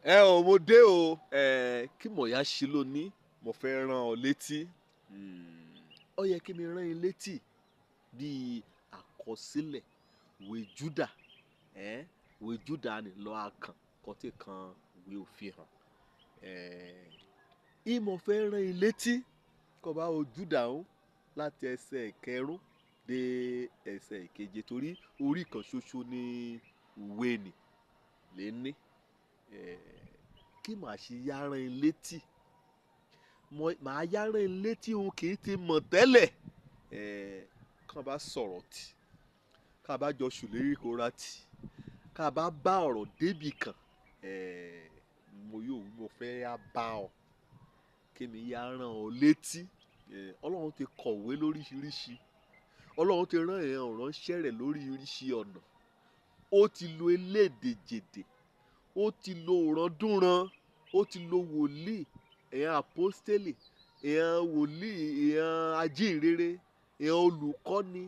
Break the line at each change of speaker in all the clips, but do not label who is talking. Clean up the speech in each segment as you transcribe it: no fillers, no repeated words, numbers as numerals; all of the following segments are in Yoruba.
Ẹ ò mo dé o. Ẹ kí mọ̀yá ṣe lónìí, mo fẹ́ rán ọ létí. Ó yẹ kí mi rán yín létí bíi àkọsílẹ̀ ìwé Júdà. Ìwé Júdà ni lọ́ akàn kọ́tí kan ìwé òfin hàn. Ìmọ̀ fẹ́ rán yín létí kó bá wo Júdà ń láti ẹsẹ̀ ìkẹrún dé ẹsẹ̀ ìkeje torí orí kan ṣoṣo ní ìwé nì lé ní. Kí màá ṣe yá rán yín létí? Màá yá rán yín létí òun kì í ti mọ̀ tẹ́lẹ̀. Kàn bá sọ̀rọ̀ tì, ká bá jọ ṣùlérí kóra tì, ká bá bá ọ̀rọ̀ débì kan, mo yóò wí mo fẹ́ yá bá ọ. Kí mi yá rán ọ létí. Ọlọ́run ti kọ̀wé lóríṣiríṣi. Ọlọ́run ti rán èèyàn ránṣẹ́ rẹ̀ lóríṣiríṣi ọ̀nà. Ó ti lo elédèjèdè, ó ti lo ìrandúran, ó ti lo wòlíì, èèyàn àpọ́stélì, èèyàn wòlíì, èèyàn ajíhìnrere, èèyàn olùkọ́ni,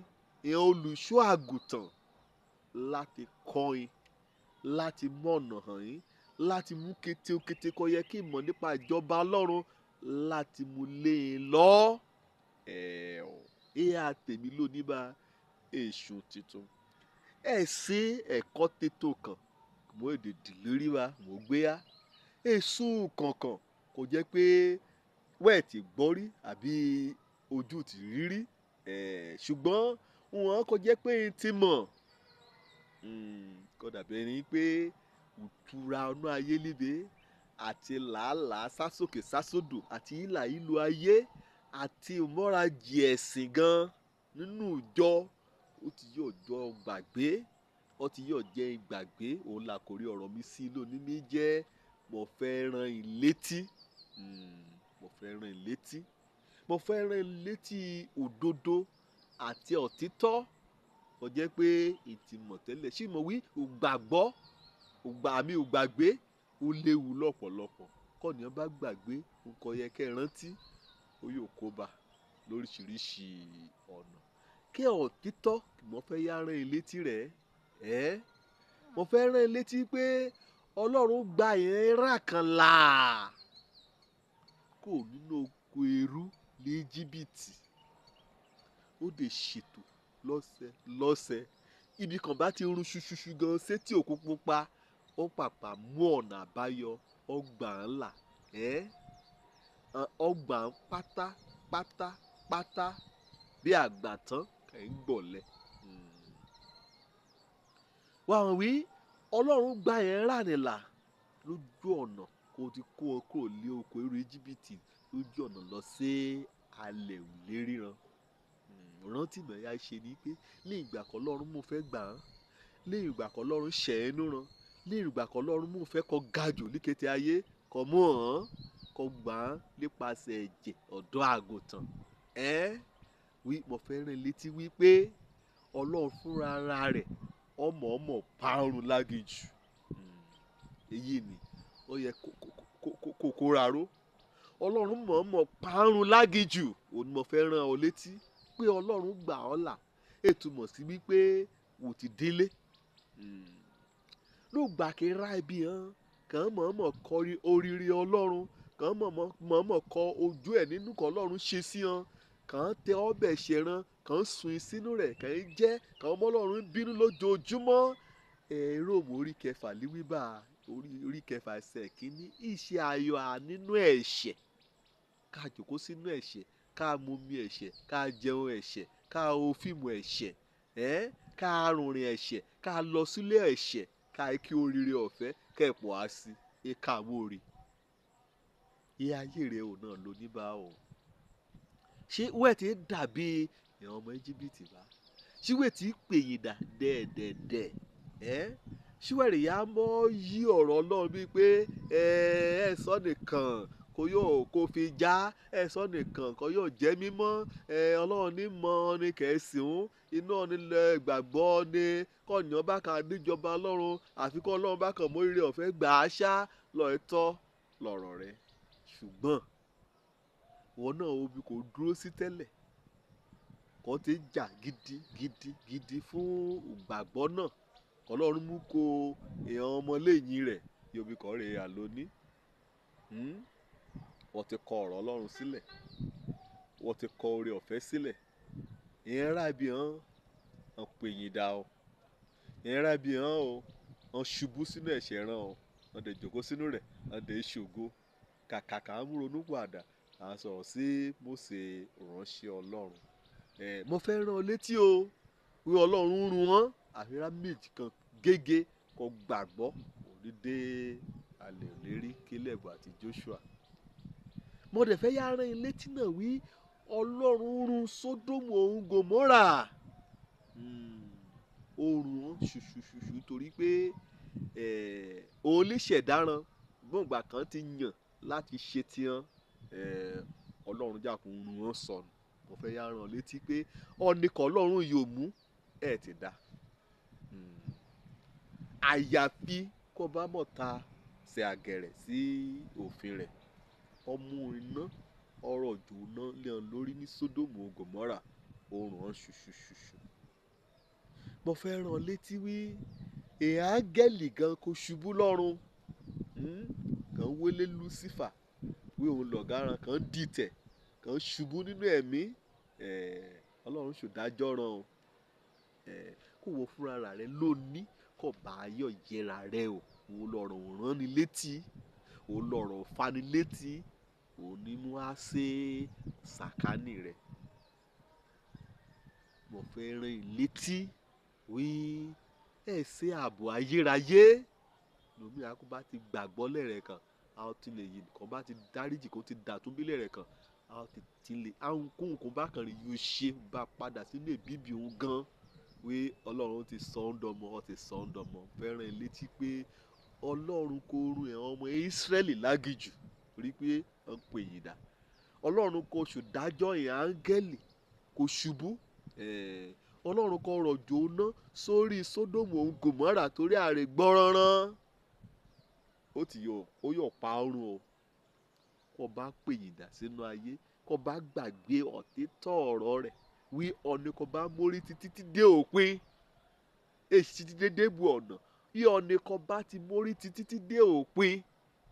èèyàn olùṣọ́ àgùntàn láti kọ́ yín, láti mọ̀nà hàn yín, láti mú kétékété kó yẹ kí ìmọ̀ nípa ìjọba Ọlọ́run láti mú lé e lọ. Ẹ ò, ìyá tèmi ló ní bá èṣù tuntun. Ẹ ṣe ẹ̀kọ́ tètò kan, mo èdè dìlérí wa, mo gbé ya. Èṣù kankan kò jẹ́ pé wẹ́ẹ̀ tí gbọ́ rí àbí ojú ti rí rí. Ṣùgbọ́n wọn kò jẹ́ pé n ti mọ̀. Kò dàbí ẹni pé ìtura ọ̀nà ayé líbe àti làálàá sásòkè sásòdò àti ìlà ìlú ayé àti ìmọ̀rajì ẹ̀sìn gan nínú ìjọ. Ó ti yóò jọ gbàgbé, ó ti yóò jẹ́ ìgbàgbé. Òun là kò rí ọ̀rọ̀ mi sí lónìí mi jẹ́ mo fẹ́ rán yín létí. Mo fẹ́ rán yín létí. Mo fẹ́ rán yín létí òdodo àti òtítọ́. Kò jẹ́ pé ìtìmọ̀ tẹ́lẹ̀. Ṣé mo wí ìgbàgbọ́, ìgbà mi ò gbàgbé, ó léwu lọ́pọ̀lọpọ̀. Kọ́nìyàn bá gbàgbé, nǹkan yẹ kí ẹ rántí, ó yóò kóba lóríṣiríṣi ọ̀nà. Kí òtítọ́ mo fẹ́ yá rán yín létí rẹ̀. Mo fẹ́ rán yín létí pé Ọlọ́run gba ìran kan là kó nínú oko ẹrú ní Íjíbítì. Ó dè ṣètò lọ́sẹ̀ lọ́sẹ̀. Ibi kan bá ti run ṣuṣuṣu gan sétí òkun pupa, ó pàpà mú ọ̀nà àbáyọ, ó gbà ń là. Ó gbà ń pátá pátá pátá bí àgbà tán kẹ̀ ń gbọ̀lẹ̀. Wá wí, Ọlọ́run gba ìran là lójú ọ̀nà kó ti kó ọ kúrò ní oko ẹrú Íjíbítì lójú ọ̀nà lọ sí alẹ̀ ìlérí ran. Rántí ìmọ̀ ya ṣe ni pé ní ìgbà kan Ọlọ́run mú fẹ́ gbà án, ní ìgbà kan Ọlọ́run ṣẹ̀ ẹ́ nú ran, ní ìgbà kan Ọlọ́run mú fẹ́ kọ ga jù ní kété ayé, kọ mú hàn, kọ gbà án nípasẹ̀ ẹ̀jẹ̀ ọ̀dọ́ àgùntàn. Wí mo fẹ́ rán létí wípé Ọlọ́run fúnra ara rẹ̀ ọmọ ọmọ parun láginjù. Èyí ni ó yẹ kó kóra ró. Ọlọ́run mọ̀ọ́mọ̀ parun láginjù. Òun ni mo fẹ́ rán ọ létí pé Ọlọ́run gbà ọ́ là. Ètùmọ̀ sí wípé wò ti délé. Ló gbà kí ra ibi hàn, kàn mọ̀ọ́mọ̀ kọ oríire Ọlọ́run, kàn mọ̀ọ́mọ̀ kọ ojú ẹ̀ nínú kan Ọlọ́run ṣe sí hàn, kàn tẹ ọbẹ̀ ṣẹran, kàn sun sínú rẹ̀, kàn jẹ́, kàn mọ́ Ọlọ́run bínú lójoojúmọ́. Róòmù orí kẹfà líwíbà orí kẹfà ẹsẹ̀ kínní, ìṣe ayọ̀ à nínú ẹ̀ṣẹ̀. Ká jókòó sínú ẹ̀ṣẹ̀, ká mumi ẹ̀ṣẹ̀, ká jẹun ẹ̀ṣẹ̀, ká wo fíìmù ẹ̀ṣẹ̀, ká rìnrìn ẹ̀ṣẹ̀, ká lọ sílé ẹ̀ṣẹ̀, ká kí oríire ọ̀fẹ́ kẹ́pọ̀ á sí, ẹ ká mú orí. Iye ayé rẹ̀ ò náà ló ní bá o. Ṣé wẹ́ẹ̀ tí dàbí ìran ọmọ Íjíbítì bá? Ṣé wẹ́ẹ̀ tí pèyìndà dẹ̀dẹ̀dẹ̀? Ṣé wẹ́ẹ̀ rí ya mọ́ yí ọ̀rọ̀ Ọlọ́run bíi pé ẹ sọ nìkan kó yóò kó fi já, ẹ sọ nìkan kó yóò jẹ́ mímọ́, Ọlọ́run ní mọ́ ni kẹ̀sìn ún, iná nílẹ̀ ìgbàgbọ́ ni kọ́nyàn bá kan níjọba Ọlọ́run àfi kọ́ Ọlọ́run bá kan mú oríire ọ̀fẹ́ gbà á ṣá lọ́ọ̀tọ́ lọ̀rọ̀ rẹ̀. Ṣùgbọ́n ìwọ náà obi kò dúró sí tẹ́lẹ̀. Kàn ti jà gidi gidi gidi fún ìgbàgbọ́ náà. Ọlọ́run mú kó èèyàn ọmọ lẹ́yìn rẹ̀ Yomi kọ́ rèé àlóní. Wọ́n ti kọ ọ̀rọ̀ Ọlọ́run sílẹ̀, wọ́n ti kọ oore ọ̀fẹ́ sílẹ̀. Ìyẹn rábì hàn hàn pèyìn dà o. Ìyẹn rábì hàn o, hàn ṣubú sínú ẹ̀ṣẹ̀ ràn o, hàn dẹ̀ jókòó sínú rẹ̀, hàn dẹ̀ ṣògo. Kàkà kà ń ronú padà, à ń sọ̀rọ̀ sí Mósè ìránṣẹ́ Ọlọ́run. Mo fẹ́ rán ọ létí o, wí Ọlọ́run ń run wọ́n, àfírá méjì kan gégé kò gbàgbọ́ òní dé alẹ́ òlérí Kélẹ́bù àti Joshua. Mo dẹ̀ fẹ́ yá rán in létí náà wí Ọlọ́run run Sódómù òun Gòmórà. Ó run wọ́n ṣùṣùṣùṣù torí pé òun lè ṣẹ̀dáran gbọ̀ngbà kan ti yàn láti ṣe tiwọn. Ọlọ́run jàkún run wọ́n sọnù. Mo fẹ́ yá rán létí pé ọ̀nìkan Ọlọ́run yóò mú ẹ̀ ti dá. Àyàfi kó bá mọ̀ ta ṣe àgẹ̀rẹ̀ sí òfin rẹ̀. Ọmú iná ọrọ̀ jò iná lé wọn lórí ní Sódómù Gòmórà, ó run wọ́n ṣùṣùṣùṣù. Mo fẹ́ rán létí wí èèyàn áńgẹ́lì gan kó ṣubú lọ́run, kan wélé Lúsífà wí òun lọ̀gáràn kan dìtẹ̀ kan ṣubú nínú ẹ̀mí. Ọlọ́run ṣòdájọ́ rán o. Kó wo fúnra rẹ lóní kó bá ayọ̀ yẹra rẹ o. Òun lọ̀rọ̀ ò rán ni létí, òun lọ̀rọ̀ ò fani létí, òun ní mú á sé sàkání rẹ̀. Mo fẹ́ rán in létí wí ẹ ṣe ààbò ayérayé. Lómi àkó bá ti gbàgbọ́ lẹ́rẹ̀ kan, a ó ti lè yìn kó bá ti dáríjì kó ti dàtúnbí lẹ́rẹ̀ kan, a ó ti ti lè ahun kó bá kan rí yóò ṣe bá padà sínú ìbíbi òun gan. Wí Ọlọ́run ti sọ ọ́n dọmọ, ó ti sọ ọ́n dọmọ. Fẹ́ rán in létí pé Ọlọ́run kò run ẹ̀ ọmọ Ísírẹ́lì láginjù torí pé wọ́n pè yín dà. Ọlọ́run kò ṣùdájọ́ ìyẹn áńgẹ́lì kò ṣubú. Ọlọ́run kò rọ̀jò iná sórí Sódómù òun Gòmórà torí ààrẹ gbọ́rọ́rán. Ó ti yọ, ó yọ̀ pa ọrùn o. Kó bá pè yín dà sínú ayé, kó bá gbàgbé òtítọ́ ọ̀rọ̀ rẹ̀, wí ọ̀nì kó bá mórí títí tí dé òpin. Èsì títí dé débù ọ̀nà. Bí ọ̀nì kó bá ti mórí títí tí dé òpin,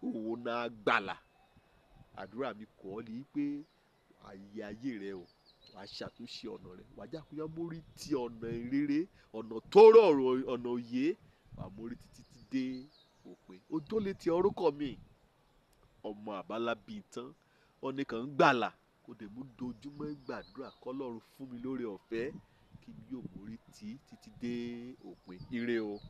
òun náà gbàlà. Àdúrà mi kọ́ ọ ní pé ayé ayé rẹ o, wà á ṣàtúnṣe ọ̀nà rẹ, wà á jákúyá mórí ti ọ̀nà ìrere, ọ̀nà tó rọrùn, ọ̀nà òye, wà á mórí títí tí dé òpin. Ojó lè ti orúkọ mi, ọmọ àbálá bíi tán, ọ̀nì kan ń gbàlà, kò dẹ̀ mú dojúmọ́ gbàdúrà k'Ọlọ́run fún mi lórí ọ̀fẹ́ kí mi yóò mórí tí títí dé òpin. Ire o.